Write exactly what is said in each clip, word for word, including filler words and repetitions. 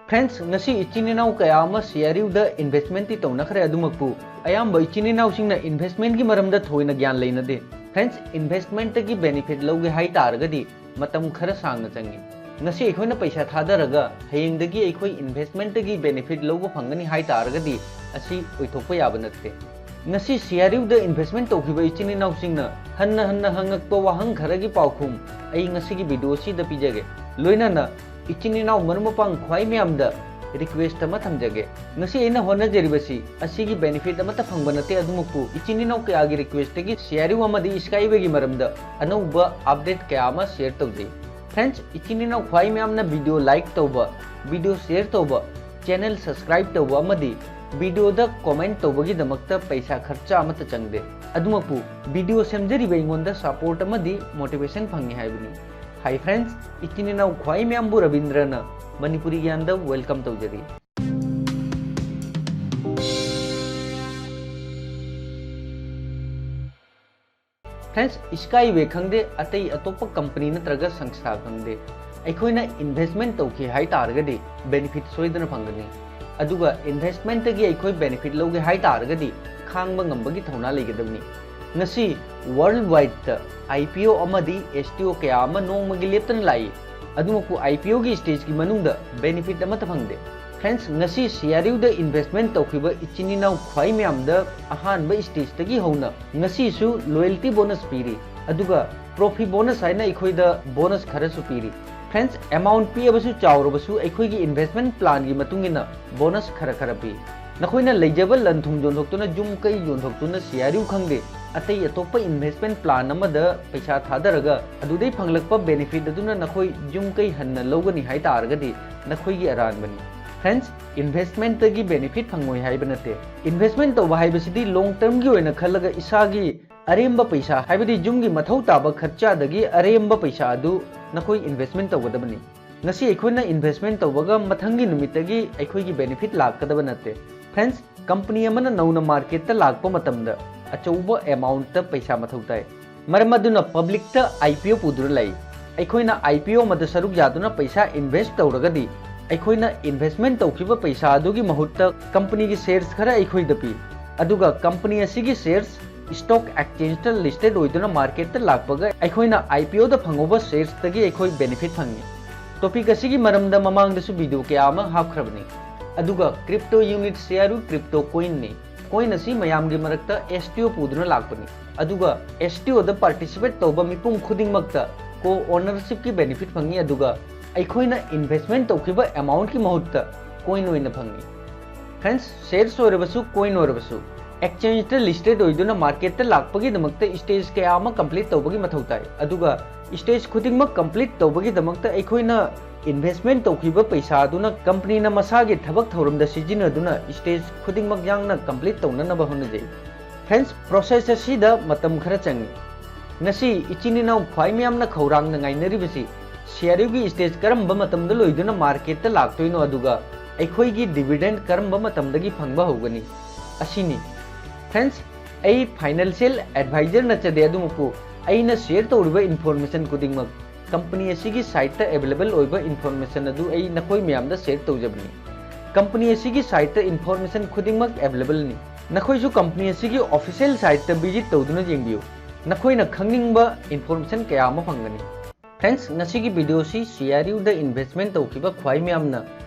Friends, ꯉꯁꯤ ꯏꯆꯤꯟ ꯏꯅꯥꯎ ꯀꯌꯥ ꯑꯃ ꯁꯤꯌꯥꯔꯤꯎꯗ investmentꯇꯤ ꯇꯧꯅꯈ꯭ꯔꯦ꯫ ꯑꯗꯨꯃꯛꯄꯨ ꯑꯌꯥꯝꯕ ꯏꯆꯤꯟ ꯏꯅꯥꯎꯁꯤꯡꯅ investmentꯀꯤ ꯃꯔꯝꯗ ꯊꯣꯏꯅ ꯒ꯭ꯌꯥꯟ ꯂꯩꯅꯗꯦ꯫ Friends, investmentꯇꯒꯤ benefit ꯂꯧꯒꯦ ꯍꯥꯏ ꯇꯥꯔꯒꯗꯤ ꯃꯇꯝ ꯈꯔ ꯁꯥꯡꯅ ꯆꯪꯏ꯫ ꯉꯁꯤ ꯑꯩꯈꯣꯏꯅ ꯄꯩꯁꯥ ꯊꯥꯗꯔꯒ ꯍꯌꯦꯡꯗꯒꯤ ꯑꯩꯈꯣꯏ investmentꯇꯒꯤ benefit ꯂꯧꯕ ꯐꯪꯒꯅꯤ ꯍꯥꯏ ꯇꯥꯔꯒꯗꯤ ꯑꯁꯤ ꯑꯣꯏꯊꯣꯛꯄ ꯌꯥꯕ ꯅꯠꯇꯦ꯫ ꯉꯁꯤ ꯁꯤꯌꯥꯔꯤꯎꯗ investment ꯇꯧꯈꯤꯕ ꯏꯆꯤꯟ ꯏꯅꯥꯎꯁꯤꯡꯅ ꯍꯟꯅ ꯍꯟꯅ ꯍꯪꯉꯛꯄ ꯋꯥꯍꯪ ꯈꯔꯒꯤ ꯄꯥꯎꯈꯨꯝ ꯑꯩ ꯉꯁꯤꯒꯤ video ꯑꯁꯤꯗ ꯄꯤꯖꯒꯦ꯫ ꯂꯣꯏꯅꯅ ꯏꯆꯤꯟ ꯏꯅꯥꯎ ꯃꯔꯨꯞ ꯃꯄꯥꯡ ꯈ꯭ꯋꯥꯏ ꯃꯌꯥꯝꯗ request ꯑꯃ ꯊꯝꯖꯒꯦ꯫ ꯉꯁꯤ ꯑꯩꯅ ꯍꯣꯠꯅꯖꯔꯤꯕꯁꯤ ꯑꯁꯤꯒꯤ benefit ꯑꯃꯠꯇ ꯐꯪꯕ ꯅꯠꯇꯦ꯫ ꯑꯗꯨꯃꯛꯄꯨ ꯏꯆꯤꯟ ꯏꯅꯥꯎ ꯀꯌꯥꯒꯤ requestꯇꯒꯤ ꯁꯤꯌꯥꯔꯤꯎ ꯑꯃꯗꯤ ꯏꯁꯀꯥꯏꯋꯦꯒꯤ ꯃꯔꯝꯗ ꯑꯅꯧꯕ update ꯀꯌꯥ ꯑꯃ share ꯇꯧꯖꯩ꯫ Friends, ꯏꯆꯤꯟ ꯏꯅꯥꯎ ꯈ꯭ꯋꯥꯏ ꯃꯌꯥꯝꯅ video like ꯇꯧꯕ, video share ꯇꯧꯕ, channel subscribe ꯇꯧꯕ ꯑꯃꯗꯤ videoꯗ comment ꯇꯧꯕꯒꯤꯗꯃꯛꯇ ꯄꯩꯁꯥ ꯈꯔꯆ ꯑꯃꯠꯇ ꯆꯪꯗꯦ꯫ ꯑꯗꯨꯃꯛꯄꯨ video ꯁꯦꯝꯖꯔꯤꯕ ꯑꯩꯉꯣꯟꯗ support ꯑꯃꯗꯤ motivation ꯐꯪꯉꯤ ꯍꯥꯏꯕꯅꯤ꯫ Hi friends, ꯏꯆꯤꯟ ꯏꯅꯥꯎ ꯈ꯭ꯋꯥꯏ ꯃꯌꯥꯝꯕꯨ ꯔꯕꯤꯟꯗ꯭ꯔꯅ ꯃꯅꯤꯄꯨꯔꯤ ꯒ꯭ꯌꯥꯟꯗ welcome ꯇꯧꯖꯔꯤ꯫ Friends, ꯏꯁꯀꯥꯏꯋꯦ ꯈꯪꯗꯦ, ꯑꯇꯩ ꯑꯇꯣꯞꯄ company ꯅꯠꯇ꯭ꯔꯒ ꯁꯪꯁꯊꯥ ꯈꯪꯗꯦ, ꯑꯩꯈꯣꯏꯅ investment ꯇꯧꯈꯤ ꯍꯥꯏ ꯇꯥꯔꯒꯗꯤ benefit ꯁꯣꯏꯗꯅ ꯐꯪꯒꯅꯤ꯫ ꯑꯗꯨꯒ investmentꯇꯒꯤ ꯑꯩꯈꯣꯏ benefit ꯂꯧꯒꯦ ꯍꯥꯏ ꯇꯥꯔꯒꯗꯤ ꯈꯥꯡꯕ ꯉꯝꯕꯒꯤ ꯊꯧꯅꯥ ꯂꯩꯒꯗꯕꯅꯤ꯫ ꯉꯁꯤ world wideꯇ IPO ꯑꯃꯗꯤ STO ꯀꯌꯥ ꯑꯃ ꯅꯣꯡꯃꯒꯤ ꯂꯦꯞꯇꯅ ꯂꯥꯛꯏ꯫ ꯑꯗꯨꯃꯛꯄꯨ IPOꯒꯤ stageꯀꯤ ꯃꯅꯨꯡꯗ benefit ꯑꯃꯠꯇ ꯐꯪꯗꯦ꯫ Friends, ꯉꯁꯤ ꯁꯤꯌꯥꯔꯤꯎꯗ investment ꯇꯧꯈꯤꯕ ꯏꯆꯤꯟ ꯏꯅꯥꯎ ꯈ꯭ꯋꯥꯏ ꯃꯌꯥꯝꯗ ꯑꯍꯥꯟꯕ stageꯇꯒꯤ ꯍꯧꯅ ꯉꯁꯤꯁꯨ loyalty bonus ꯄꯤꯔꯤ, ꯑꯗꯨꯒ trophy bonus ꯍꯥꯏꯅ ꯑꯩꯈꯣꯏꯗ bonus ꯈꯔꯁꯨ ꯄꯤꯔꯤ꯫ Friends, amount ꯄꯤꯛꯑꯕꯁꯨ ꯆꯥꯎꯔꯕꯁꯨ ꯑꯩꯈꯣꯏꯒꯤ investment planꯒꯤ ꯃꯇꯨꯡ ꯏꯟꯅ bonus ꯈꯔ ꯈꯔ ꯄꯤ꯫ ꯅꯈꯣꯏꯅ ꯂꯩꯖꯕ ꯂꯟ ꯊꯨꯝ ꯌꯣꯟꯊꯣꯛꯇꯨꯅ, ꯌꯨꯝ ꯀꯩ ꯌꯣꯟꯊꯣꯛꯇꯨꯅ ꯁꯤꯌꯥꯔꯤꯎ ꯈꯪꯗꯦ, ꯑꯇꯩ ꯑꯇꯣꯞꯄ investment plan ꯑꯃꯗ ꯄꯩꯁꯥ ꯊꯥꯗꯔꯒ ꯑꯗꯨꯗꯩ ꯐꯪꯂꯛꯄ benefit ꯑꯗꯨꯅ ꯅꯈꯣꯏ ꯌꯨꯝ ꯀꯩ ꯍꯟꯅ ꯂꯧꯒꯅꯤ ꯍꯥꯏ ꯇꯥꯔꯒꯗꯤ ꯅꯈꯣꯏꯒꯤ ꯑꯔꯥꯟꯕꯅꯤ꯫ Friends, investmentꯇꯒꯤ benefit ꯐꯪꯉꯣꯏ ꯍꯥꯏꯕ ꯅꯠꯇꯦ꯫ Investment ꯇꯧꯕ ꯍꯥꯏꯕꯁꯤꯗꯤ long termꯒꯤ ꯑꯣꯏꯅ ꯈꯜꯂꯒ ꯏꯁꯥꯒꯤ ꯑꯔꯦꯝꯕ ꯄꯩꯁꯥ, ꯍꯥꯏꯕꯗꯤ ꯌꯨꯝꯒꯤ ꯃꯊꯧ ꯇꯥꯕ ꯈꯔꯆꯗꯒꯤ ꯑꯔꯦꯝꯕ ꯄꯩꯁꯥ ꯑꯗꯨ ꯅꯈꯣꯏ investment ꯇꯧꯒꯗꯕꯅꯤ꯫ ꯉꯁꯤ ꯑꯩꯈꯣꯏꯅ investment ꯇꯧꯕꯒ ꯃꯊꯪꯒꯤ ꯅꯨꯃꯤꯠꯇꯒꯤ ꯑꯩꯈꯣꯏꯒꯤ benefit ꯂꯥꯛꯀꯗꯕ ꯅꯠꯇꯦ꯫ Friends, company ꯑꯃꯅ ꯅꯧꯅ marketꯇ ꯂꯥꯛꯄ ꯃꯇꯝꯗ ꯑꯆꯧꯕ amountꯇ ꯄꯩꯁꯥ ꯃꯊꯧ ꯇꯥꯏ꯫ ꯃꯔꯝ ꯑꯗꯨꯅ publicꯇ IPO ꯄꯨꯗꯨꯅ ꯂꯩ꯫ ꯑꯩꯈꯣꯏꯅ IPO ꯑꯃꯗ ꯁꯔꯨꯛ ꯌꯥꯗꯨꯅ ꯄꯩꯁꯥ invest ꯇꯧꯔꯒꯗꯤ ꯑꯩꯈꯣꯏꯅ investment ꯇꯧꯈꯤꯕ ꯄꯩꯁꯥ ꯑꯗꯨꯒꯤ ꯃꯍꯨꯠꯇ company ꯒꯤ shares ꯈꯔ ꯑꯩꯈꯣꯏꯗ ꯄꯤ, ꯑꯗꯨꯒ company ꯑꯁꯤꯒꯤ shares stock exchange ꯇ listed ꯑꯣꯏꯗꯨꯅ market ꯇ ꯂꯥꯛꯄꯒ ꯑꯩꯈꯣꯏꯅ I P O the ꯐꯪꯍꯧꯕ shares ꯇꯒꯤ ꯑꯩꯈꯣꯏ benefit ꯐꯪꯉꯤ꯫ Topic ꯑꯁꯤꯒꯤ ꯃꯔꯝꯗ ꯃꯃꯥꯡꯗꯁꯨ video ꯀꯌꯥ ꯑꯃ ꯍꯥꯞꯈ꯭ꯔꯕꯅꯤ꯫ ꯑꯗꯨꯒ crypto unit C R U crypto coin ꯅꯤ꯫ Coin ꯑꯁꯤ ꯃꯌꯥꯝꯒꯤ ꯃꯔꯛꯇ S T O ꯄꯨꯗꯨꯅ ꯂꯥꯛꯄꯅꯤ꯫ ꯑꯗꯨꯒ S T O ꯗ participate ꯇꯧꯕ ꯃꯤꯄꯨꯝ ꯈꯨꯗꯤꯡꯃꯛꯇ co-ownership ꯀꯤ benefit ꯐꯪꯉꯤ, ꯑꯗꯨꯒ ꯑꯩꯈꯣꯏꯅ investment ꯇꯧꯈꯤꯕ amount ꯀꯤ ꯃꯍꯨꯠꯇ coin ꯑꯣꯏꯅ ꯐꯪꯉꯤ꯫ Friends, shares ꯑꯣꯏꯔꯕꯁꯨ coin ꯑꯣꯏꯔꯕꯁꯨ exchange ꯇ listed ꯑꯣꯏꯗꯨꯅ market ꯇ ꯂꯥꯛꯄꯒꯤꯗꯃꯛꯇ stage ꯀꯌꯥ ꯑꯃ complete ꯇꯧꯕꯒꯤ ꯃꯊꯧ ꯇꯥꯏ, ꯑꯗꯨꯒ stage ꯈꯨꯗꯤꯡꯃꯛ complete ꯇꯧꯕꯒꯤꯗꯃꯛꯇ ꯑꯩꯈꯣꯏꯅ investment ꯇꯧꯈꯤꯕ ꯄꯩꯁꯥ ꯑꯗꯨꯅ company ꯅ ꯃꯁꯥꯒꯤ ꯊꯕꯛ ꯊꯧꯔꯝꯗ ꯁꯤꯖꯤꯟꯅꯗꯨꯅ stage ꯈꯨꯗꯤꯡꯃꯛ ꯌꯥꯡꯅ complete ꯇꯧꯅꯅꯕ ꯍꯣꯠꯅꯖꯩ꯫ Friends, process ꯑꯁꯤꯗ ꯃꯇꯝ ꯈꯔ ꯆꯪꯏ꯫ ꯉꯁꯤ ꯏꯆꯤꯟ ꯏꯅꯥꯎ ꯈ꯭ꯋꯥꯏ ꯃꯌꯥꯝꯅ ꯈꯧꯔꯥꯡꯅ ꯉꯥꯏꯅꯔꯤꯕꯁꯤ C R U ꯒꯤ stage ꯀꯔꯝꯕ ꯃꯇꯝꯗ ꯂꯣꯏꯗꯨꯅ market ꯇ ꯂꯥꯛꯇꯣꯏꯅꯣ, ꯑꯗꯨꯒ ꯑꯩꯈꯣꯏꯒꯤ dividend ꯀꯔꯝꯕ ꯃꯇꯝꯗꯒꯤ ꯐꯪꯕ ꯍꯧꯒꯅꯤ ꯑꯁꯤꯅꯤ꯫ Friends, ꯑꯩ financial advisor ꯅꯠꯆꯗꯦ, ꯑꯗꯨꯃꯛꯄꯨ ꯑꯩꯅ share ꯇꯧꯔꯤꯕ information ꯈꯨꯗꯤꯡꯃꯛ company ꯑꯁꯤꯒꯤ site ꯇ available ꯑꯣꯏꯕ information ꯑꯗꯨ ꯑꯩ ꯅꯈꯣꯏ ꯃꯌꯥꯝꯗ share ꯇꯧꯖꯕꯅꯤ꯫ Company ꯑꯁꯤꯒꯤ site ꯇ information ꯈꯨꯗꯤꯡꯃꯛ available ꯅꯤ꯫ ꯅꯈꯣꯏꯁꯨ company ꯑꯁꯤꯒꯤ official site ꯇ visit ꯇꯧꯗꯨꯅ ꯌꯦꯡꯕꯤꯌꯨ꯫ ꯅꯈꯣꯏꯅ ꯈꯪꯅꯤꯡꯕ information ꯀꯌꯥ ꯑꯃ ꯐꯪꯒꯅꯤ꯫ Friends, ꯉꯁꯤꯒꯤ video ꯑꯁꯤ C R U ꯗ investment ꯇꯧꯈꯤꯕ ꯈ꯭ꯋꯥꯏ ꯃꯌꯥꯝꯅ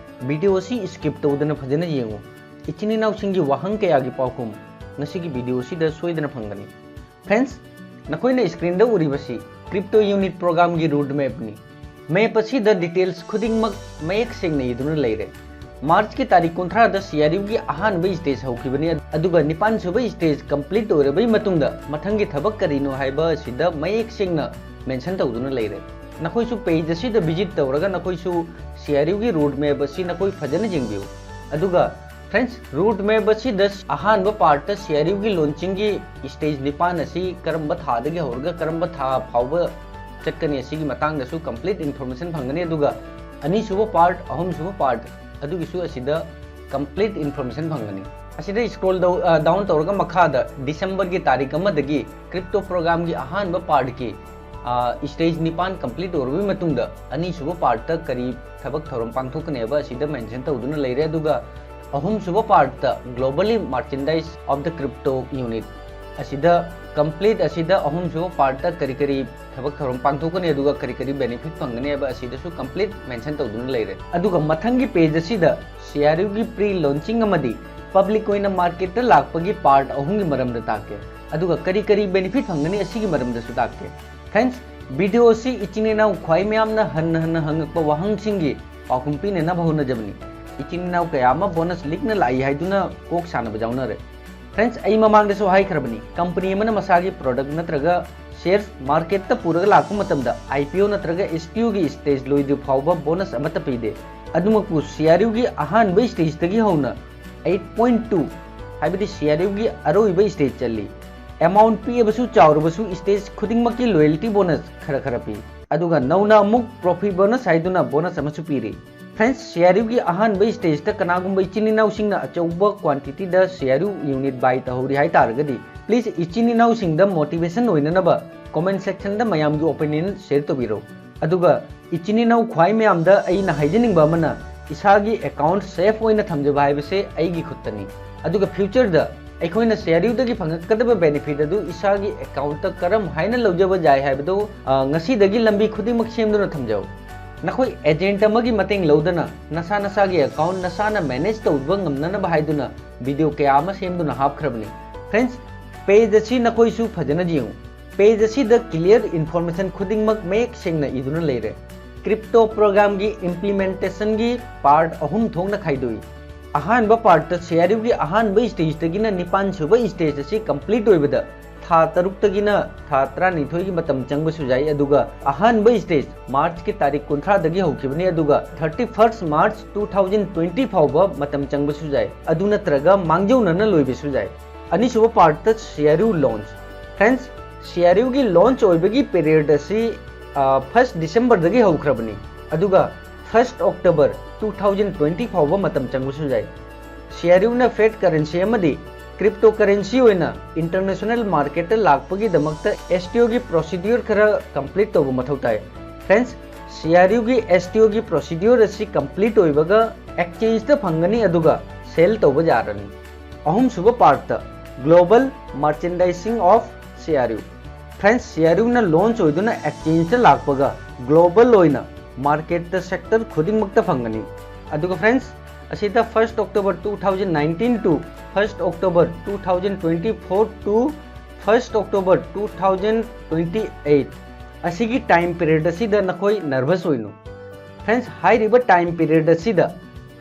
video ꯑꯁꯤ skip ꯇꯧꯗꯅ ꯐꯖꯅ ꯌꯦꯡꯉꯨ꯫ ꯏꯆꯤꯟ ꯏꯅꯥꯎꯁꯤꯡꯒꯤ ꯋꯥꯍꯪ ꯀꯌꯥꯒꯤ ꯄꯥꯎꯈꯨꯝ ꯉꯁꯤꯒꯤ video ꯑꯁꯤꯗ ꯁꯣꯏꯗꯅ ꯐꯪꯒꯅꯤ꯫ Friends, ꯅꯈꯣꯏꯅ screen ꯗ ꯎꯔꯤꯕꯁꯤ crypto unit program ꯒꯤ road map ꯅꯤ꯫ Map ꯑꯁꯤꯗ details ꯈꯨꯗꯤꯡꯃꯛ ꯃꯌꯦꯛ ꯁꯦꯡꯅ ꯏꯗꯨꯅ ꯂꯩꯔꯦ꯫ March ꯀꯤ ꯇꯥꯔꯤꯛ ꯀꯨꯟꯊ꯭ꯔꯥꯗ C R U ꯒꯤ ꯑꯍꯥꯟꯕ stage ꯍꯧꯈꯤꯕꯅꯤ, ꯑꯗꯨꯒ ꯅꯤꯄꯥꯟ ꯁꯨꯕ stage complete ꯑꯣꯏꯔꯕꯒꯤ ꯃꯇꯨꯡꯗ ꯃꯊꯪꯒꯤ ꯊꯕꯛ ꯀꯔꯤꯅꯣ ꯍꯥꯏꯕ ꯑꯁꯤꯗ ꯃꯌꯦꯛ ꯁꯦꯡꯅ mention ꯇꯧꯗꯨꯅ ꯂꯩꯔꯦ꯫ ꯅꯈꯣꯏꯁꯨ page ꯑꯁꯤꯗ visit ꯇꯧꯔꯒ ꯅꯈꯣꯏꯁꯨ C R U ꯒꯤ road map ꯑꯁꯤ ꯅꯈꯣꯏ ꯐꯖꯅ ꯌꯦꯡꯕꯤꯌꯨ꯫ ꯑꯗꯨꯒ Friends, road map ꯑꯁꯤꯗ ꯑꯍꯥꯟꯕ part ꯇ C R U ꯒꯤ launching ꯒꯤ stage ꯅꯤꯄꯥꯟ ꯑꯁꯤ ꯀꯔꯝꯕ ꯊꯥꯗꯒꯤ ꯍꯧꯔꯒ ꯀꯔꯝꯕ ꯊꯥ ꯐꯥꯎꯕ ꯆꯠꯀꯅꯤ ꯑꯁꯤꯒꯤ ꯃꯇꯥꯡꯗꯁꯨ complete information ꯐꯪꯒꯅꯤ, ꯑꯗꯨꯒ ꯑꯅꯤꯁꯨꯕ part, ꯑꯍꯨꯝꯁꯨꯕ part ꯑꯗꯨꯒꯤꯁꯨ ꯑꯁꯤꯗ complete information ꯐꯪꯒꯅꯤ꯫ ꯑꯁꯤꯗ scroll ꯗꯧ-, ꯑ, down ꯇꯧꯔꯒ ꯃꯈꯥꯗ December ꯒꯤ ꯇꯥꯔꯤꯛ ꯑꯃꯗꯒꯤ crypto program ꯒꯤ ꯑꯍꯥꯟꯕ part ꯀꯤ ꯁ꯭ꯇꯦꯖ ꯅꯤꯄꯥꯟ ꯀꯝꯄ꯭ꯂꯤꯠ ꯑꯣꯏꯔꯕꯒꯤ ꯃꯇꯨꯡꯗ ꯑꯅꯤꯁꯨꯕ ꯄꯥꯔꯠꯇ ꯀꯔꯤ ꯊꯕꯛ ꯊꯧꯔꯝ ꯄꯥꯡꯊꯣꯛꯀꯅꯤ ꯍꯥꯏꯕ ꯑꯁꯤꯗ ꯃꯦꯟꯁꯟ ꯇꯧꯗꯨꯅ ꯂꯩꯔꯦ꯫ ꯑꯗꯨꯒ ꯑꯍꯨꯝꯁꯨꯕ ꯄꯥꯔꯠꯇ Globally Merchandise of the Crypto Unit ꯑꯁꯤꯗ ꯀꯝꯄ꯭ꯂꯤꯠ ꯑꯁꯤꯗ ꯑꯍꯨꯝꯁꯨꯕ ꯄꯥꯔꯠꯇ ꯀꯔꯤ ꯀꯔꯤ ꯊꯕꯛ ꯊꯧꯔꯝ ꯄꯥꯡꯊꯣꯛꯀꯅꯤ ꯑꯗꯨꯒ ꯀꯔꯤ ꯀꯔꯤ ꯕꯦꯅꯤꯐꯤꯠ ꯐꯪꯒꯅꯤ ꯍꯥꯏꯕ ꯑꯁꯤꯗꯁꯨ ꯀꯝꯄ꯭ꯂꯤꯠ ꯃꯦꯟꯁꯟ ꯇꯧꯗꯨꯅ ꯂꯩꯔꯦ꯫ ꯑꯗꯨꯒ ꯃꯊꯪꯒꯤ ꯄꯦꯖ ꯑꯁꯤꯗ ꯁꯤ ꯑꯥꯔ ꯌꯨꯒꯤ ꯄ꯭ꯔꯤ ꯂꯣꯟꯆꯤꯡ ꯑꯃꯗꯤ ꯄꯕ꯭ꯂꯤꯛ ꯑꯣꯏꯅ ꯃꯥꯔꯀꯦꯠꯇ ꯂꯥꯛꯄꯒꯤ ꯄꯥꯔꯠ ꯑꯍꯨꯝꯒꯤ ꯃꯔꯝꯗ ꯇꯥꯛꯀꯦ꯫ ꯑꯗꯨꯒ ꯀꯔꯤ ꯀꯔꯤ ꯕꯦꯅꯤꯐꯤꯠ ꯐꯪꯒꯅꯤ ꯑꯁꯤꯒꯤ ꯃꯔꯝꯗꯁꯨ ꯇꯥꯛꯀꯦ꯫ ꯐ꯭ꯔꯦꯟꯁ, ꯚꯤꯗꯤꯑꯣ ꯑꯁꯤ ꯏꯆꯤꯟ ꯏꯅꯥꯎ ꯈ꯭ꯋꯥꯏ ꯃꯌꯥꯝꯅ ꯍꯟꯅ ꯍꯟꯅ ꯍꯪꯉꯛꯄ ꯋꯥꯍꯪꯁꯤꯡꯒꯤ ꯄꯥꯎꯈꯨꯝ ꯄꯤꯅꯅꯕ ꯍꯣꯠꯅꯖꯕꯅꯤ꯫ ꯏꯆꯤꯟ ꯏꯅꯥꯎ ꯀꯌꯥ ꯑꯃ ꯕꯣꯅꯁ ꯂꯤꯛꯅ ꯂꯥꯛꯏ ꯍꯥꯏꯗꯨꯅ ꯀꯣꯛ ꯁꯥꯟꯅꯕ ꯌꯥꯎꯅꯔꯦ꯫ ꯐ꯭ꯔꯦꯟꯁ, ꯑꯩ ꯃꯃꯥꯡꯗꯁꯨ ꯍꯥꯏꯈ꯭ꯔꯕꯅꯤ, ꯀꯝꯄꯅꯤ ꯑꯃꯅ ꯃꯁꯥꯒꯤ ꯄ꯭ꯔꯣꯗꯛ ꯅꯠꯇ꯭ꯔꯒ ꯁꯦꯌꯔꯁ ꯃꯥꯔꯀꯦꯠꯇ ꯄꯨꯔꯒ ꯂꯥꯛꯄ ꯃꯇꯝꯗ ꯑꯥꯏ ꯄꯤ ꯑꯣ ꯅꯠꯇ꯭ꯔꯒ ꯑꯦꯁ ꯀ꯭ꯌꯨꯒꯤ ꯁ꯭ꯇꯦꯖ ꯂꯣꯏꯗ꯭ꯔꯤ ꯐꯥꯎꯕ ꯕꯣꯅꯁ ꯑꯃꯠꯇ ꯄꯤꯗꯦ꯫ ꯑꯗꯨꯃꯛꯄꯨ ꯁꯤ ꯑꯥꯔ ꯌꯨꯒꯤ ꯑꯍꯥꯟꯕ ꯁ꯭ꯇꯦꯖꯇꯒꯤ ꯍꯧꯅ ꯑꯩꯠ ꯄꯣꯏꯟ ꯇꯨ, ꯍꯥꯏꯕꯗꯤ ꯁꯤ ꯑꯥꯔ ꯌꯨꯒꯤ ꯑꯔꯣꯏꯕ ꯁ꯭ꯇꯦꯖ ꯆꯜꯂꯤ꯫ ꯑꯦꯃꯥꯎꯟꯠ ꯄꯤꯛꯑꯕꯁꯨ ꯆꯥꯎꯔꯕꯁꯨ ꯁ꯭ꯇꯦꯖ ꯈꯨꯗꯤꯡꯃꯛꯀꯤ ꯂꯣꯌꯦꯜꯇꯤ ꯕꯣꯅꯁ ꯈꯔ ꯈꯔ ꯄꯤ꯫ ꯑꯗꯨꯒ ꯅꯧꯅ ꯑꯃꯨꯛ ꯄ꯭ꯔꯣꯐꯤꯠ ꯕꯣꯅꯁ ꯍꯥꯏꯗꯨꯅ ꯕꯣꯅꯁ ꯑꯃꯁꯨ ꯄꯤꯔꯤ꯫ ꯐ꯭ꯔꯦꯟꯁ, ꯁꯤ ꯑꯥꯔ ꯌꯨꯒꯤ ꯑꯍꯥꯟꯕ ꯁ꯭ꯇꯦꯖꯇ ꯀꯅꯥꯒꯨꯝꯕ ꯏꯆꯤꯟ ꯏꯅꯥꯎꯁꯤꯡꯅ ꯑꯆꯧꯕ ꯀ꯭ꯋꯥꯟꯇꯤꯇꯤꯗ ꯁꯤ ꯑꯥꯔ ꯌꯨ ꯌꯨꯅꯤꯠ ꯕꯥꯏ ꯇꯧꯍꯧꯔꯤ ꯍꯥꯏ ꯇꯥꯔꯒꯗꯤ, ꯄ꯭ꯂꯤꯖ ꯏꯆꯤꯟ ꯏꯅꯥꯎꯁꯤꯡꯗ ꯃꯣꯇꯤꯚꯦꯁꯟ ꯑꯣꯏꯅꯅꯕ ꯀꯣꯃꯦꯟ ꯁꯦꯛꯁꯟꯗ ꯃꯌꯥꯝꯒꯤ ꯑꯣꯄꯤꯅꯤꯌꯟ ꯁꯦꯌꯔ ꯇꯧꯕꯤꯔꯛꯎ꯫ ꯑꯗꯨꯒ ꯏꯆꯤꯟ ꯏꯅꯥꯎ ꯈ꯭ꯋꯥꯏ ꯃꯌꯥꯝꯗ ꯑꯩꯅ ꯍꯥꯏꯖꯅꯤꯡꯕ ꯑꯃꯅ, ꯏꯁꯥꯒꯤ ꯑꯦꯀꯥꯎꯟꯠ ꯁꯦꯐ ꯑꯣꯏꯅ ꯊꯝꯖꯕ ꯍꯥꯏꯕꯁꯦ ꯑꯩꯒꯤ ꯈꯨꯠꯇꯅꯤ꯫ ꯑꯗꯨꯒ ꯐ꯭ꯌꯨꯆꯔꯗ ꯑꯩꯈꯣꯏꯅ ꯁꯤ ꯑꯥꯔ ꯌꯨꯗꯒꯤ ꯐꯪꯉꯛꯀꯗꯕ ꯕꯦꯅꯤꯐꯤꯠ ꯑꯗꯨ ꯏꯁꯥꯒꯤ ꯑꯦꯀꯥꯎꯟꯠꯇ ꯀꯔꯝ ꯍꯥꯏꯅ ꯂꯧꯖꯕ ꯌꯥꯏ ꯍꯥꯏꯕꯗꯨ, ꯑ, ꯉꯁꯤꯗꯒꯤ ꯂꯝꯕꯤ ꯈꯨꯗꯤꯡꯃꯛ ꯁꯦꯝꯗꯨꯅ ꯊꯝꯖꯧ꯫ ꯅꯈꯣꯏ ꯑꯦꯖꯦꯟꯠ ꯑꯃꯒꯤ ꯃꯇꯦꯡ ꯂꯧꯗꯅ ꯅꯁꯥ ꯅꯁꯥꯒꯤ ꯑꯦꯀꯥꯎꯟꯠ ꯅꯁꯥꯅ ꯃꯦꯅꯦꯖ ꯇꯧꯕ ꯉꯝꯅꯅꯕ ꯍꯥꯏꯗꯨꯅ ꯚꯤꯗꯤꯑꯣ ꯀꯌꯥ ꯑꯃ ꯁꯦꯝꯗꯨꯅ ꯍꯥꯞꯈ꯭ꯔꯕꯅꯤ꯫ ꯐ꯭ꯔꯦꯟꯁ, ꯄꯦꯖ ꯑꯁꯤ ꯅꯈꯣꯏꯁꯨ ꯐꯖꯅ ꯌꯦꯡꯉꯨ꯫ ꯄꯦꯖ ꯑꯁꯤꯗ ꯀ꯭ꯂꯤꯌꯔ ꯏꯟꯐꯣꯔꯃꯦꯁꯟ ꯈꯨꯗꯤꯡꯃꯛ ꯃꯌꯦꯛ ꯁꯦꯡꯅ ꯏꯗꯨꯅ ꯂꯩꯔꯦ꯫ ꯀ꯭ꯔꯤꯞꯇꯣ ꯄ꯭ꯔꯣꯒ꯭ꯔꯥꯝꯒꯤ ꯏꯝꯄ꯭ꯂꯤꯃꯦꯟꯇꯦꯁꯟꯒꯤ ꯄꯥꯔꯠ ꯑꯍꯨꯝ ꯊꯣꯛꯅ ꯈꯥꯏꯗꯣꯛꯏ꯫ ꯑꯍꯥꯟꯕ ꯄꯥꯔꯠꯇ ꯁꯤ ꯑꯥꯔ ꯌꯨꯒꯤ ꯑꯍꯥꯟꯕ ꯁ꯭ꯇꯦꯖꯇꯒꯤꯅ ꯅꯤꯄꯥꯟ ꯁꯨꯕ ꯁ꯭ꯇꯦꯖ ꯑꯁꯤ ꯀꯝꯄ꯭ꯂꯤꯠ ꯑꯣꯏꯕꯗ ꯊꯥ ꯇꯔꯨꯛꯇꯒꯤꯅ ꯊꯥ ꯇꯔꯥꯅꯤꯊꯣꯏꯒꯤ ꯃꯇꯝ ꯆꯪꯕꯁꯨ ꯌꯥꯏ, ꯑꯗꯨꯒ ꯑꯍꯥꯟꯕ ꯁ꯭ꯇꯦꯖ ꯃꯥꯔꯆꯀꯤ ꯇꯥꯔꯤꯛ ꯀꯨꯟꯊ꯭ꯔꯥꯗꯒꯤ ꯍꯧꯈꯤꯕꯅꯤ, ꯑꯗꯨꯒ thirty first March two thousand twenty ꯐꯥꯎꯕ ꯃꯇꯝ ꯆꯪꯕꯁꯨ ꯌꯥꯏ, ꯑꯗꯨ ꯅꯠꯇ꯭ꯔꯒ ꯃꯥꯡꯖꯧꯅꯅ ꯂꯣꯏꯕꯁꯨ ꯌꯥꯏ꯫ ꯑꯅꯤꯁꯨꯕ ꯄꯥꯔꯠꯇ C R U launch. Friends, C R ꯌꯨꯒꯤ ꯂꯣꯟꯆ ꯑꯣꯏꯕꯒꯤ ꯄꯤꯔꯤꯌꯗ ꯑꯁꯤ, ꯑ, ꯐꯥꯔꯁꯠ ꯗꯤꯁꯦꯝꯕꯔꯗꯒꯤ ꯍꯧꯈ꯭ꯔꯕꯅꯤ, ꯑꯗꯨꯒ first October two thousand twenty ꯐꯥꯎꯕ ꯃꯇꯝ ꯆꯪꯕꯁꯨ ꯌꯥꯏ꯫ ꯁꯤ ꯑꯥꯔ ꯌꯨꯅ ꯐꯦꯠ ꯀꯔꯦꯟꯁꯤ ꯑꯃꯗꯤ Cryptocurrency ꯑꯣꯏꯅ international marketꯇ ꯂꯥꯛꯄꯒꯤꯗꯃꯛꯇ STOꯒꯤ procedure ꯈꯔ complete ꯇꯧꯕ ꯃꯊꯧ ꯇꯥꯏ꯫ Friends, CRUꯒꯤ STOꯒꯤ procedure ꯑꯁꯤ complete ꯑꯣꯏꯕꯒ exchangeꯇ ꯐꯪꯒꯅꯤ, ꯑꯗꯨꯒ sell ꯇꯧꯕ ꯌꯥꯔꯅꯤ꯫ ꯑꯍꯨꯝꯁꯨꯕ partꯇ Global Merchandising of CRU꯫ Friends, CRUꯅ launch ꯑꯣꯏꯗꯨꯅ exchangeꯇ ꯂꯥꯛꯄꯒ global ꯑꯣꯏꯅ marketꯇ sector ꯈꯨꯗꯤꯡꯃꯛꯇ ꯐꯪꯒꯅꯤ꯫ ꯑꯗꯨꯒ friends, ꯑꯁꯤꯗ first October two thousand nineteen to first October two thousand twenty-four to first October two thousand twenty-eight ꯑꯁꯤꯒꯤ time period ꯑꯁꯤꯗ ꯅꯈꯣꯏ nervous ꯑꯣꯏꯅꯨ꯫ Friends, ꯍꯥꯏꯔꯤꯕ time period ꯑꯁꯤꯗ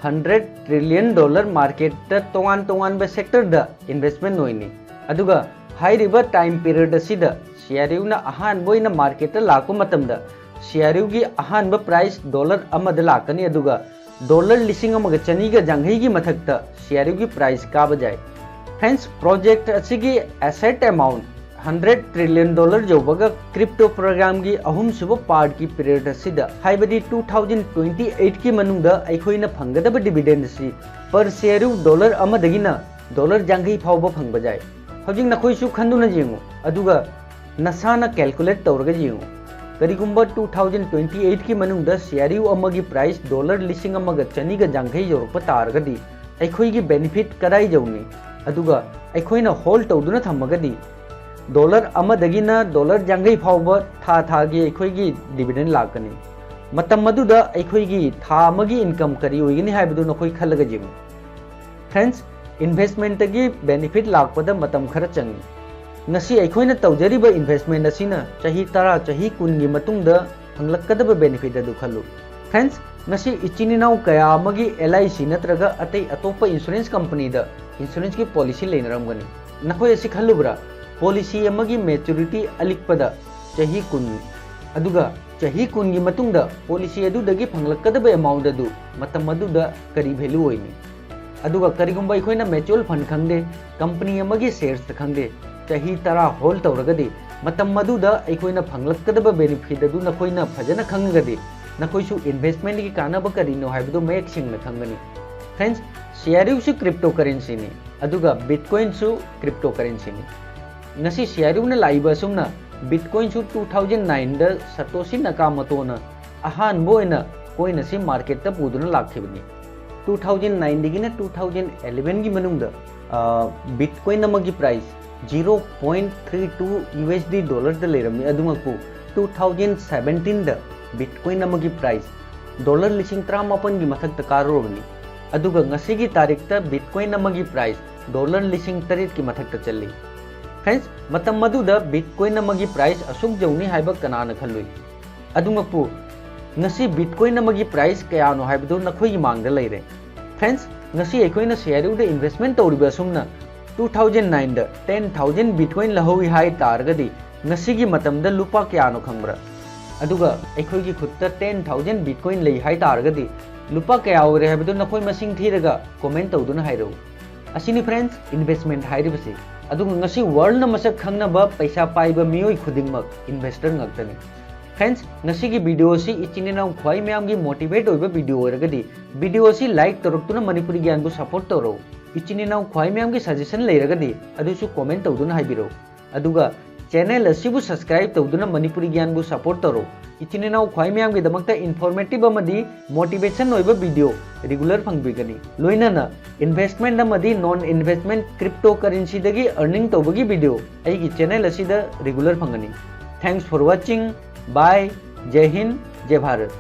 hundred trillion dollar marketꯇ ꯇꯣꯉꯥꯟ ꯇꯣꯉꯥꯟꯕ sectorꯗ investment ꯑꯣꯏꯅꯤ꯫ ꯑꯗꯨꯒ ꯍꯥꯏꯔꯤꯕ time period ꯑꯁꯤꯗ CRUꯅ ꯑꯍꯥꯟꯕ ꯑꯣꯏꯅ marketꯇ ꯂꯥꯛꯄ ꯃꯇꯝꯗ CRUꯒꯤ ꯑꯍꯥꯟꯕ price dollar ꯑꯃꯗ ꯂꯥꯛꯀꯅꯤ, ꯑꯗꯨꯒ dollar ꯂꯤꯁꯤꯡ ꯑꯃꯒ ꯆꯅꯤꯒ ꯌꯥꯡꯈꯩꯒꯤ ꯃꯊꯛꯇ CRUꯒꯤ price ꯀꯥꯕ ꯌꯥꯏ꯫ Friends, project ꯑꯁꯤꯒꯤ asset amount hundred trillion dollar ꯌꯧꯕꯒ crypto programꯒꯤ ꯑꯍꯨꯝꯁꯨꯕ partꯀꯤ period ꯑꯁꯤꯗ, ꯍꯥꯏꯕꯗꯤ two thousand twenty-eightꯀꯤ ꯃꯅꯨꯡꯗ ꯑꯩꯈꯣꯏꯅ ꯐꯪꯒꯗꯕ dividend ꯑꯁꯤ per share dollar ꯑꯃꯗꯒꯤꯅ dollar ꯌꯥꯡꯈꯩ ꯐꯥꯎꯕ ꯐꯪꯕ ꯌꯥꯏ꯫ ꯍꯧꯖꯤꯛ ꯅꯈꯣꯏꯁꯨ ꯈꯟꯗꯨꯅ ꯌꯦꯡꯉꯨ, ꯑꯗꯨꯒ ꯅꯁꯥꯅ calculate ꯇꯧꯔꯒ ꯌꯦꯡꯉꯨ꯫ ꯀꯔꯤꯒꯨꯝꯕ two thousand twenty-eightꯀꯤ ꯃꯅꯨꯡꯗ CRU ꯑꯃꯒꯤ price dollar ꯂꯤꯁꯤꯡ ꯑꯃꯒ ꯆꯅꯤꯒ ꯌꯥꯡꯈꯩ ꯌꯧꯔꯛꯄ ꯇꯥꯔꯒꯗꯤ ꯑꯩꯈꯣꯏꯒꯤ benefit ꯀꯗꯥꯏ ꯌꯧꯅꯤ? ꯑꯗꯨꯒ ꯑꯩꯈꯣꯏꯅ hold ꯇꯧꯗꯨꯅ ꯊꯝꯃꯒꯗꯤ dollar ꯑꯃꯗꯒꯤꯅ dollar ꯌꯥꯡꯈꯩ ꯐꯥꯎꯕ ꯊꯥ ꯊꯥꯒꯤ ꯑꯩꯈꯣꯏꯒꯤ dividend ꯂꯥꯛꯀꯅꯤ꯫ ꯃꯇꯝ ꯑꯗꯨꯗ ꯑꯩꯈꯣꯏꯒꯤ ꯊꯥ ꯑꯃꯒꯤ income ꯀꯔꯤ ꯑꯣꯏꯒꯅꯤ ꯍꯥꯏꯕꯗꯨ ꯅꯈꯣꯏ ꯈꯜꯂꯒ ꯌꯦꯡꯉꯨ꯫ Friends, investmentꯇꯒꯤ benefit ꯂꯥꯛꯄꯗ ꯃꯇꯝ ꯈꯔ ꯆꯪꯏ꯫ ꯉꯁꯤ ꯑꯩꯈꯣꯏꯅ ꯇꯧꯖꯔꯤꯕ investment ꯑꯁꯤꯅ ꯆꯍꯤ ꯇꯔꯥ, ꯆꯍꯤ ꯀꯨꯟꯒꯤ ꯃꯇꯨꯡꯗ ꯐꯪꯂꯛꯀꯗꯕ benefit ꯑꯗꯨ ꯈꯜꯂꯨ꯫ Friends, ꯉꯁꯤ ꯏꯆꯤꯟ ꯏꯅꯥꯎ ꯀꯌꯥ ꯑꯃꯒꯤ LIC ꯅꯠꯇ꯭ꯔꯒ ꯑꯇꯩ ꯑꯇꯣꯞꯄ insurance companyꯗ insuranceꯀꯤ policy ꯂꯩꯅꯔꯝꯒꯅꯤ꯫ ꯅꯈꯣꯏ ꯑꯁꯤ ꯈꯜꯂꯨꯕ꯭ꯔꯥ? Policy ꯑꯃꯒꯤ maturity ꯑꯂꯤꯛꯄꯗ ꯆꯍꯤ ꯀꯨꯟꯅꯤ꯫ ꯑꯗꯨꯒ ꯆꯍꯤ ꯀꯨꯟꯒꯤ ꯃꯇꯨꯡꯗ policy ꯑꯗꯨꯗꯒꯤ ꯐꯪꯂꯛꯀꯗꯕ amount ꯑꯗꯨ ꯃꯇꯝ ꯑꯗꯨꯗ ꯀꯔꯤ value ꯑꯣꯏꯅꯤ? ꯑꯗꯨꯒ ꯀꯔꯤꯒꯨꯝꯕ ꯑꯩꯈꯣꯏꯅ mutual fund ꯈꯪꯗꯦ, company ꯑꯃꯒꯤ sharesꯇ ꯈꯪꯗꯦ, ꯆꯍꯤ ꯇꯔꯥ hold ꯇꯧꯔꯒꯗꯤ, ꯃꯇꯝ ꯑꯗꯨꯗ ꯑꯩꯈꯣꯏꯅ ꯐꯪꯂꯛꯀꯗꯕ benefit ꯑꯗꯨ ꯅꯈꯣꯏꯅ ꯐꯖꯅ ꯈꯪꯉꯒꯗꯤ, ꯅꯈꯣꯏꯁꯨ investmentꯀꯤ ꯀꯥꯟꯅꯕ ꯀꯔꯤꯅꯣ ꯍꯥꯏꯕꯗꯨ ꯃꯌꯦꯛ ꯁꯦꯡꯅ ꯈꯪꯒꯅꯤ꯫ Friends, CRUꯁꯨ cryptocurrencyꯅꯤ꯫ ꯑꯗꯨꯒ ꯕꯤꯠꯀꯣꯏꯟꯁꯨ ꯀ꯭ꯔꯤꯞꯇꯣ ꯀꯔꯦꯟꯁꯤꯅꯤ꯫ ꯉꯁꯤ ꯁꯤꯌꯥꯔꯨꯅ ꯂꯥꯛꯏꯕ ꯑꯁꯨꯝꯅ ꯕꯤꯠꯀꯣꯏꯟꯁꯨ two thousand nineꯗ ꯁꯇꯣꯁꯤ ꯅꯥꯀꯥꯃꯣꯇꯣꯅ ꯑꯍꯥꯟꯕ ꯑꯣꯏꯅ ꯀꯣꯏꯟ ꯑꯁꯤ ꯃꯥꯔꯀꯦꯠꯇ ꯄꯨꯗꯨꯅ ꯂꯥꯛꯈꯤꯕꯅꯤ꯫ Two thousand nineꯗꯒꯤꯅ two thousand elevenꯒꯤ ꯃꯅꯨꯡꯗ ꯕꯤꯠꯀꯣꯏꯟ ꯑꯃꯒꯤ price zero point three two USD ꯗꯣꯂꯔꯗ ꯂꯩꯔꯝꯃꯤ꯫ ꯑꯗꯨꯃꯛꯄꯨ two thousand seventeenꯗ ꯕꯤꯠꯀꯣꯏꯟ ꯑꯃꯒꯤ ꯄ꯭ꯔꯥꯏꯁ ꯗꯣꯂꯔ ꯂꯤꯁꯤꯡ ꯇꯔꯥꯃꯥꯄꯟꯒꯤ ꯃꯊꯛꯇ ꯀꯥꯔꯨꯔꯕꯅꯤ꯫ ꯑꯗꯨꯒ ꯉꯁꯤꯒꯤ ꯇꯥꯔꯤꯛꯇ ꯕꯤꯠꯀꯣꯏꯟ ꯑꯃꯒꯤ ꯄ꯭ꯔꯥꯏꯁ ꯗꯣꯂꯔ ꯂꯤꯁꯤꯡ ꯇꯔꯦꯠꯀꯤ ꯃꯊꯛꯇ ꯆꯜꯂꯤ꯫ ꯐ꯭ꯔꯦꯟꯁ, ꯃꯇꯝ ꯑꯗꯨꯗ ꯕꯤꯠꯀꯣꯏꯟ ꯑꯃꯒꯤ ꯄ꯭ꯔꯥꯏꯁ ꯑꯁꯨꯛ ꯌꯧꯅꯤ ꯍꯥꯏꯕ ꯀꯅꯥꯅ ꯈꯜꯂꯨꯏ? ꯑꯗꯨꯃꯛꯄꯨ ꯉꯁꯤ ꯕꯤꯠꯀꯣꯏꯟ ꯑꯃꯒꯤ ꯄ꯭ꯔꯥꯏꯁ ꯀꯌꯥꯅꯣ ꯍꯥꯏꯕꯗꯨ ꯅꯈꯣꯏꯒꯤ ꯃꯥꯡꯗ ꯂꯩꯔꯦ꯫ ꯐ꯭ꯔꯦꯟꯁ, ꯉꯁꯤ ꯑꯩꯈꯣꯏꯅ ꯁꯤꯌꯥꯔꯨꯗ ꯏꯟꯚꯦꯁꯃꯦꯟ ꯇꯧꯔꯤꯕ ꯑꯁꯨꯝꯅ two thousand nineꯗ ten thousand ꯕꯤꯠꯀꯣꯏꯟ ꯂꯧꯍꯧꯏ ꯍꯥꯏ ꯇꯥꯔꯒꯗꯤ ꯉꯁꯤꯒꯤ ꯃꯇꯝꯗ ꯂꯨꯄꯥ ꯀꯌꯥꯅꯣ ꯈꯪꯕ꯭ꯔꯥ? ꯑꯗꯨꯒ ꯑꯩꯈꯣꯏꯒꯤ ꯈꯨꯠꯇ ten thousand ꯕꯤꯠꯀꯣꯏꯟ ꯂꯩ ꯍꯥꯏ ꯇꯥꯔꯒꯗꯤ ꯂꯨꯄꯥ ꯀꯌꯥ ꯑꯣꯏꯔꯦ ꯍꯥꯏꯕꯗꯨ ꯅꯈꯣꯏ ꯃꯁꯤꯡ ꯊꯤꯔꯒ ꯀꯣꯃꯦꯟ ꯇꯧꯗꯨꯅ ꯍꯥꯏꯔꯛꯎ꯫ ꯑꯁꯤꯅꯤ ꯐ꯭ꯔꯦꯟꯁ, ꯏꯟꯚꯦꯁꯃꯦꯟ ꯍꯥꯏꯔꯤꯕꯁꯤ꯫ ꯑꯗꯨꯒ ꯉꯁꯤ ꯋꯥꯔꯜꯅ ꯃꯁꯛ ꯈꯪꯅꯕ ꯄꯩꯁꯥ ꯄꯥꯏꯕ ꯃꯤꯑꯣꯏ ꯈꯨꯗꯤꯡꯃꯛ ꯏꯟꯚꯦꯁꯇꯔ ꯉꯥꯛꯇꯅꯤ꯫ ꯐ꯭ꯔꯦꯟꯁ, ꯉꯁꯤꯒꯤ ꯚꯤꯗꯤꯑꯣ ꯑꯁꯤ ꯏꯆꯤꯟ ꯏꯅꯥꯎ ꯈ꯭ꯋꯥꯏ ꯃꯌꯥꯝꯒꯤ ꯃꯣꯇꯤꯚꯦꯠ ꯑꯣꯏꯕ ꯚꯤꯗꯤꯑꯣ ꯑꯣꯏꯔꯒꯗꯤ ꯚꯤꯗꯤꯑꯣ ꯑꯁꯤ ꯂꯥꯏꯛ ꯇꯧꯔꯛꯇꯨꯅ ꯃꯅꯤꯄꯨꯔꯤ ꯒ꯭ꯌꯥꯟꯕꯨ ꯁꯄꯣꯔꯠ ꯇꯧꯔꯛꯎ꯫ ꯏꯆꯤꯟ ꯏꯅꯥꯎ ꯈ꯭ꯋꯥꯏ ꯃꯌꯥꯝꯒꯤ ꯁꯖꯦꯁꯟ ꯂꯩꯔꯒꯗꯤ ꯑꯗꯨꯁꯨ ꯀꯣꯃꯦꯟ ꯇꯧꯗꯨꯅ ꯍꯥꯏꯕꯤꯔꯛꯎ꯫ ꯑꯗꯨꯒ ꯆꯦꯅꯦꯜ ꯑꯁꯤꯕꯨ ꯁꯕꯁꯀ꯭ꯔꯥꯏꯕ ꯇꯧꯗꯨꯅ ꯃꯅꯤꯄꯨꯔꯤ ꯒ꯭ꯌꯥꯟꯕꯨ ꯁꯄꯣꯔꯠ ꯇꯧꯔꯛꯎ꯫ ꯏꯆꯤꯟ ꯏꯅꯥꯎ ꯈ꯭ꯋꯥꯏ ꯃꯌꯥꯝꯒꯤꯗꯃꯛꯇ ꯏꯟꯐꯣꯔꯃꯦꯇꯤꯚ ꯑꯃꯗꯤ ꯃꯣꯇꯤꯚꯦꯁꯟ ꯑꯣꯏꯕ ꯚꯤꯗꯤꯑꯣ ꯔꯤꯒꯨꯂꯔ ꯐꯪꯕꯤꯒꯅꯤ꯫ ꯂꯣꯏꯅꯅ ꯏꯟꯚꯦꯁꯃꯦꯟ ꯑꯃꯗꯤ ꯅꯣꯟ ꯏꯟꯚꯦꯁꯃꯦꯟ ꯀ꯭ꯔꯤꯞꯇꯣ ꯀꯔꯦꯟꯁꯤꯗꯒꯤ ꯑꯔꯅꯤꯡ ꯇꯧꯕꯒꯤ ꯚꯤꯗꯤꯑꯣ ꯑꯩꯒꯤ ꯆꯦꯅꯦꯜ ꯑꯁꯤꯗ ꯔꯤꯒꯨꯂꯔ ꯐꯪꯒꯅꯤ꯫ Thanks for watching. Bye. Jai Hind, Jai Bharat.